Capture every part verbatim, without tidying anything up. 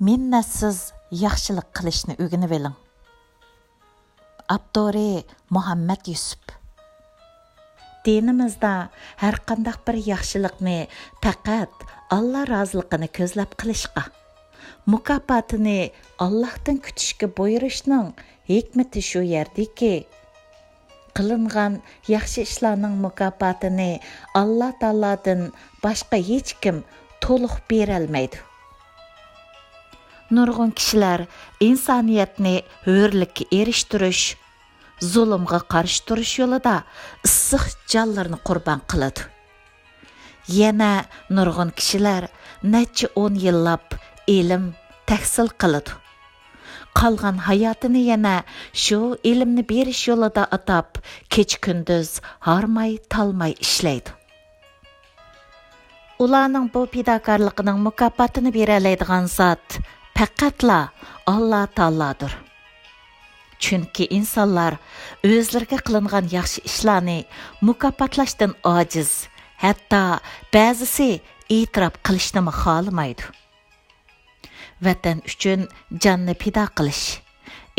مىننەتسىز ياخشىلىق قىلىشنى ئۆگىنىۋېلىڭ. ئاپتورى: مۇھەممەد يۈسۈپ. دىنىمىزدا ھەرقانداق بىر ياخشىلىقنى پەقەت ئاللا رازىلىقىنى كۆزلەپ قىلىشقا، مۇكاپاتىنى ئاللاھتىن كۈتۈشكە بۇيرۇشنىڭ ھېكمىتى شۇ يەردىكى، قىلىنغان ياخشى ئىشلارنىڭ مۇكاپاتىنى ئاللا تائالادىن باشقا ھېچكىم تولۇق بېرەلمەيدۇ. نۇرغۇن كىشىلەر ئىنسانىيەتنى ھۆرلۈككە ئېرىشتۈرۈش، زۇلۇمغا قارشى تۇرۇش يولىدا ئىسسىق جانلىرىنى قۇربان قىلىدۇ. يەنە نۇرغۇن كىشىلەر نەچچە ئون يىللاپ ئىلىم تەھسىل قىلىدۇ. قالغان ھاياتىنى يەنە شۇ ئىلىمنى بېرىش يولىدا ئاتاپ، كېچە-كۈندۈز ھارماي-تالماي ئىشلەيدۇ. ئۇلارنىڭ بۇ پىداكارلىقىنىڭ مۇكاپاتىنى بېرەلەيدىغان زات پەقەتلا ئاللا تائالادۇر. چۈنكى ئىنسانلار ئۆزلىرىگە قىلىنغان ياخشى ئىشلارنى مۇكاپاتلاشتىن ئاجىز، ھەتتا بەزىسى ئېتىراپ قىلىشنىمۇ خالىمايدۇ. ۋەتەن ئۈچۈن جاننى پىدا قىلىش،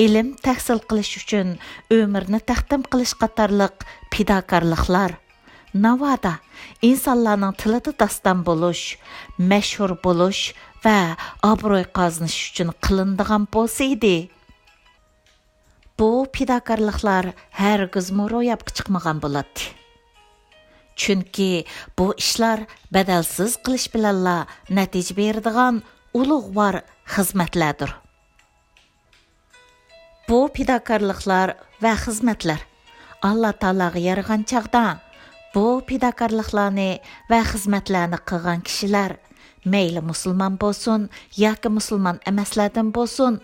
ئىلىم تەھسىل قىلىش ئۈچۈن ئۆمرىنى تەقدىم قىلىش قاتارلىق پىداكارلىقلار ناۋادا ئىنسانلارنىڭ تىلىدا داستان بولۇش، مەشھۇر بولۇش ۋە ئابرۇي قازىنىش ئۈچۈن قىلىنىدىغان بولسا ئىدى، بۇ پىداكارلىقلار ھەرگىزمۇ روياپقا چىقمىغان بولاتتى. چۈنكى بۇ ئىشلار بەدەلسىز قىلىش بىلەنلا نەتىجە بېرىدىغان ئۇلۇغۋار خىزمەتلەردۇر. بۇ پىداكارلىقلار ۋە خىزمەتلەر ئاللا تائالاغا يارىغان چاغدا، بۇ پىداكارلىقلارنى ۋە خىزمەتلەرنى قىلغان كىشىلەر، مەيلى مۇسۇلمان بولسۇن ياكى مۇسۇلمان ئەمەسلەردىن بولسۇن،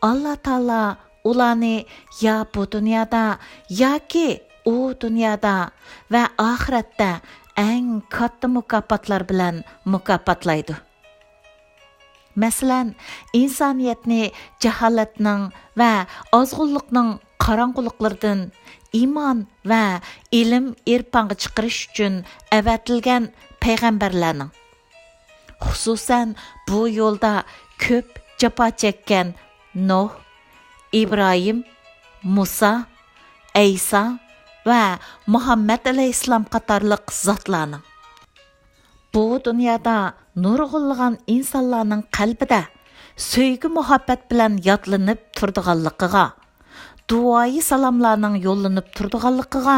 ئاللا تائالا ئۇلارنى يا بۇ دۇنيادا، ياكى ئۇ دۇنيادا ۋە ئاخىرەتتە ئەڭ كاتتا مۇكاپاتلار بىلەن مۇكاپاتلايدۇ. مەسىلەن، ئىنسانىيەتنى جاھالەتنىڭ ۋە ئازغۇنلۇقنىڭ قاراڭغۇلۇقلىرىدىن ئىمان ۋە ئىلىم-ئېرپانغا چىقىرىش ئۈچۈن ئەۋەتىلگەن پەيغەمبەرلەرنىڭ، خۇسۇسەن، بۇ يولدا كۆپ جاپا چەككەن نۇھ، ئىبراھىم، مۇسا، ئەيسا ۋە مۇھەممەد ئەلەيھىسسالام قاتارلىق زاتلارنىڭ، بۇ دۇنيادا نۇرغۇنلىغان ئىنسانلارنىڭ قەلبىدە سۆيگۈ-مۇھەببەت بىلەن يادلىنىپ تۇرىدىغانلىقىغا، دۇئايى سالاملارنىڭ يوللىنىپ تۇرىدىغانلىقىغا،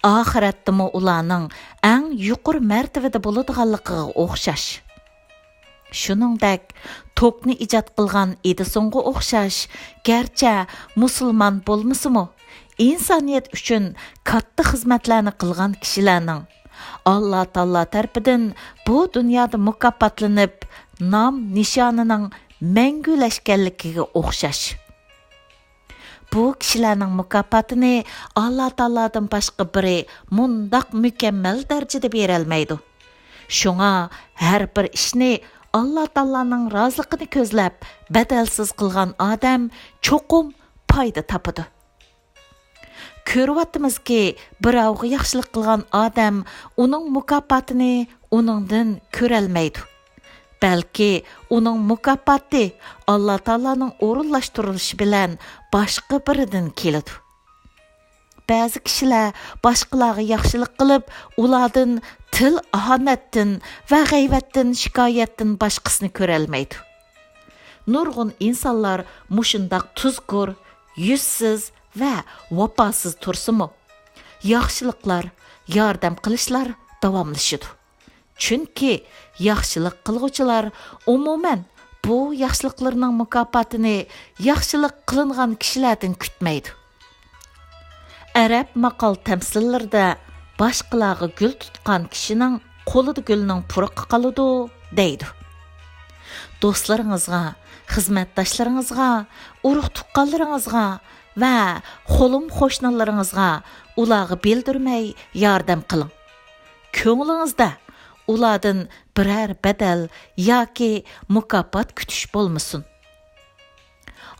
ئاخىرەتتىمۇ ئۇلارنىڭ ئەڭ يۇقىرى مەرتىۋىدە بولىدىغانلىقىغا ئوخشاش. شۇنىڭدەك، توكنى ئىجاد قىلغان ئېدىسونغا ئوخشاش، گەرچە مۇسۇلمان بولمىسىمۇ، ئىنسانىيەت ئۈچۈن كاتتا خىزمەتلەرنى قىلغان كىشىلەرنىڭ ئاللا تائالا تەرىپىدىن بۇ دۇنيادا مۇكاپاتلىنىپ، نام نىشانىنىڭ مەڭگۈلەشكەنلىكىگە ئوخشاش. بۇ كىشىلەرنىڭ مۇكاپاتىنى ئاللا تائالادىن باشقا بىرى مۇنداق مۇكەممەل دەرىجىدە بېرەلمەيدۇ. شۇڭا ھەر بىر ئىشنى ئاللا تائالانىڭ رازىلىقىنى كۆزلەپ، بەدەلسىز قىلغان ئادەم چوقۇم پايدا تاپىدۇ. كۆرۈۋاتىمىزكى، بىراۋغا ياخشىلىق قىلغان ئادەم ئۇنىڭ مۇكاپاتىنى ئۇنىڭدىن كۆرەلمەيدۇ. بەلكى ئۇنىڭ مۇكاپاتى ئاللا تائالانىڭ ئورۇنلاشتۇرۇلۇشى بىلەن باشقا بىرىدىن كېلىدۇ. بەزى كىشىلەر باشقىلارغا ياخشىلىق قىلىپ، ئۇلاردىن تىل ئاھانەتتىن ۋە غەيۋەتتىن، شىكايەتتىن باشقىسىنى كۆرەلمەيدۇ. نۇرغۇن ئىنسانلار مۇشۇنداق تۇزكور، يۈزسىز ۋە ۋاپاسىز تۇرسىمۇ، ياخشىلىقلار، ياردەم قىلىشلار داۋاملىشىدۇ. چۈنكى ياخشىلىق قىلغۇچىلار، ئومۇمەن، بۇ ياخشىلىقلىرىنىڭ مۇكاپاتىنى ياخشىلىق قىلىنغان كىشىلەردىن كۈتمەيدۇ. ئەرەب ماقال-تەمسىللىرىدە، باشقىلارغا گۈل تۇتقان كىشىنىڭ قولىدا گۈلنىڭ پۇرىقى قالىدۇ، دەيدۇ. دوستلىرىڭىزغا، خىزمەتداشلىرىڭىزغا، ئۇرۇق-تۇغقانلىرىڭىزغا ۋە قولۇم-قوشنىلىرىڭىزغا ئۇلارغا بىلدۈرمەي ياردەم قىلىڭ. كۆڭلىڭىزدە ئۇلاردىن بىرەر بەدەل ياكى مۇكاپات كۈتۈش بولمىسۇن.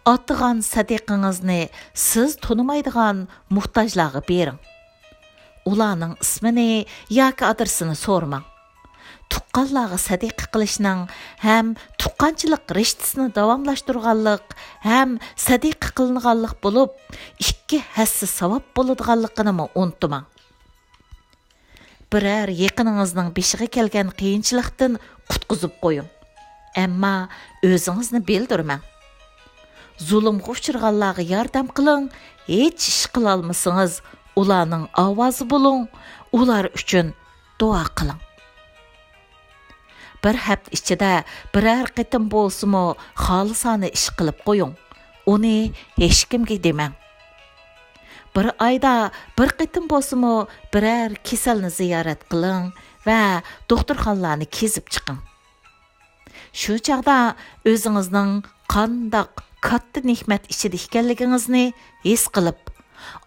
ئاتىغان سەدىقىڭىزنى سىز تونۇمايدىغان موھتاجلارغا بېرىڭ. ئۇلارنىڭ ئىسمىنى ياكى ئادرېسىنى سورىماڭ. تۇغقانلارغا سەدىقە قىلىشنىڭ ھەم تۇغقانچىلىق رىشتىسىنى داۋاملاشتۇرغانلىق ھەم سەدىقە قىلىنغانلىق بولۇپ، ئىككى ھەسسە ساۋاب بولىدىغانلىقىنىمۇ ئۇنتۇماڭ. بىرەر يېقىنىڭىزنىڭ بېشىغا كەلگەن قىيىنچىلىقتىن قۇتقۇزۇپ قويۇڭ. ئەمما ئۆزىڭىزنى بىلدۈرمەڭ. زۇلۇمغا ئۇچرىغانلارغا ياردەم قىلىڭ، ھېچ ئىش قىلالمىسىڭىز، ئۇلارنىڭ ئاۋازى بولۇڭ، ئۇلار ئۈچۈن دۇئا قىلىڭ. بىر ھەپتە ئىچىدە بىرەر قېتىم بولسىمۇ خالىسانە ئىش قىلىپ قويۇڭ. ئۇنى ھېچكىمگە دېمەڭ. بىر ئايدا بىر قېتىم بولسىمۇ بىرەر كېسەلنى زىيارەت قىلىڭ ۋە دوختۇرخانىلارنى كېزىپ چىقىڭ. شۇ چاغدا ئۆزىڭىزنىڭ قانداق كاتتا نېمەت ئىچىدە ئىكەنلىكىڭىزنى ھېس قىلىپ،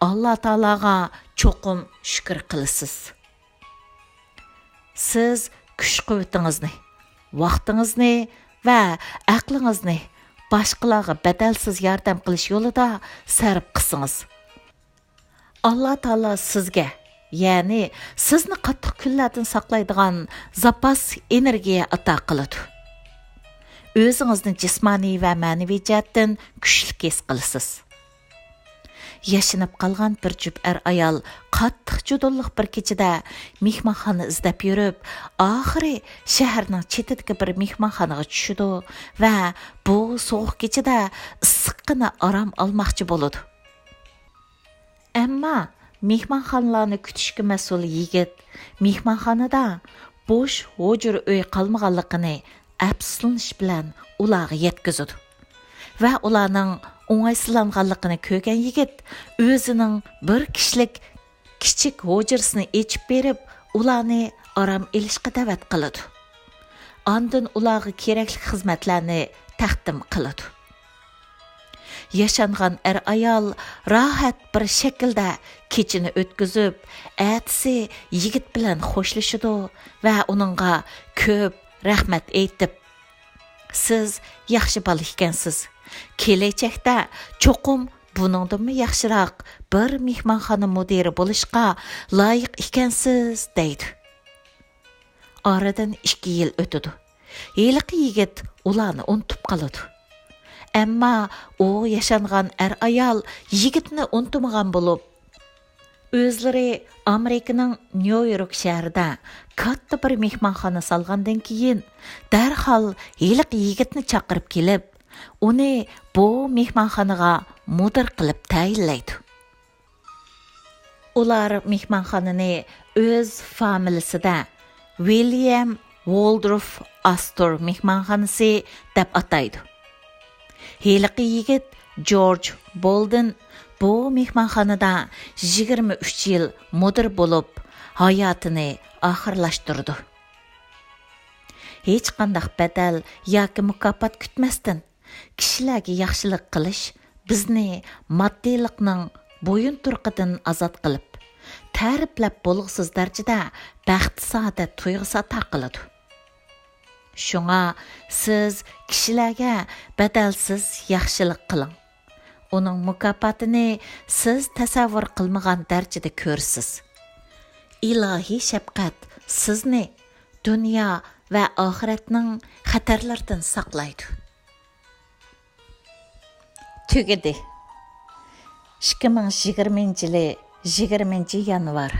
ئاللا تائالاغا چوقۇم شۈكۈر قىلىسىز. سىز كۈچ-قۇۋۋىتىڭىزنى، ۋاقتىڭىزنى ۋە ئەقلىڭىزنى باشقىلارغا بەدەلسىز ياردەم قىلىش يولىدا سەرپ قىلسىڭىز، ئاللا تائالا سىزگە، يەنى سىزنى قاتتىق كۈنلەردىن ساقلايدىغان زاپاس ئېنېرگىيە ئاتا قىلىدۇ. ئۆزىڭىزنى جىسمانىي ۋە مەنىۋى جەھەتتىن كۈچلۈك ھېس قىلىسىز. ياشىنىپ قالغان بىر جۈپ ئەر-ئايال قاتتىق جۇدۇنلۇق بىر كېچىدە مېھمانخانا ئىزدەپ يۈرۈپ، ئاخىرى شەھەرنىڭ چېتىدىكى بىر مېھمانخانىغا چۈشىدۇ ۋە بۇ سوغۇق كېچىدە ئىسسىققىنا ئارام ئالماقچى بولىدۇ. ئەمما مېھمانخانىلارنى كۈتۈشكە مەسئۇل يىگىت مېھمانخانىدا بوش ھۇجرا ئۆي قالمىغانلىقىنى ئەپسۇسلىنىش بىلەن ئۇلارغا يەتكۈزىدۇ ۋە ئۇلارنىڭ ئوڭايسىزلانغانلىقىنى كۆرگەن يىگىت ئۆزىنىڭ بىر كىشىلىك كىچىك ھۇجرىسىنى ئېچىپ بېرىپ، ئۇلارنى ئارام ئېلىشقا دەۋەت قىلىدۇ. ئاندىن ئۇلارغا كېرەكلىك خىزمەتلەرنى تەقدىم قىلىدۇ. ياشانغان ئەر-ئايال راھەت بىر شەكىلدە كېچىنى ئۆتكۈزۈپ، ئەتىسى يىگىت بىلەن خوشلىشىدۇ ۋە ئۇنىڭغا كۆپ رەھمەت ئېيتىپ، سىز ياخشى بالا ئىكەنسىز. كېلەچەكتە چوقۇم بۇنىڭدىنمۇ ياخشىراق بىر مېھمانخانا مۇدىرى بولۇشقا لايىق ئىكەنسىز، دەيدۇ. ئارىدىن ئىككى يىل ئۆتىدۇ. ھېلىقى يىگىت ئۇلارنى ئۇنتۇپ قالىدۇ. ئەمما ئۇ ياشانغان ئەر-ئايال يىگىتنى ئۇنتۇمىغان بولۇپ، ئۆزلىرى ئامېرىكىنىڭ نيۇ يورك شەھىرىدە كاتتا بىر مېھمانخانا سالغاندىن كېيىن، دەرھال ھېلىقى يىگىتنى چاقىرىپ كېلىپ، ئۇنى بۇ مېھمانخانىغا مۇدىر قىلىپ تەيىنلەيدۇ. ئۇلار مېھمانخانىنى ئۆز فامىلىسىدە ۋىليەم ۋولدروف ئاستور مېھمانخانىسى دەپ ئاتايدۇ. ھېلىقى يىگىت جورج بولدىن بۇ مېھمانخانىدا يىگىرمە ئۈچ يىل مۇدىر بولۇپ، ھاياتىنى ئاخىرلاشتۇرىدۇ. ھېچقانداق بەدەل ياكى مۇكاپات كۈتمەستىن، كىشىلەرگە ياخشىلىق قىلىش بىزنى ماددىيلىقنىڭ بويۇنتۇرۇقىدىن ئازاد قىلىپ، تەرىپلەپ بولغۇسىز دەرىجىدە بەخت-سائادەت تۇيغۇسى ئاتا قىلىدۇ. شۇڭا سىز كىشىلەرگە بەدەلسىز ياخشىلىق قىلىڭ. ئۇنىڭ مۇكاپاتىنى سىز تەسەۋۋۇر قىلمىغان دەرىجىدە كۆرىسىز. ئىلاھىي شەپقەت سىزنى دۇنيا ۋە ئاخىرەتنىڭ خەتەرلىرىدىن ساقلايدۇ. تۈگىدى. ئىككى مىڭ يىگىرمىنچى يىلى يىگىرمىنچى يانۋار.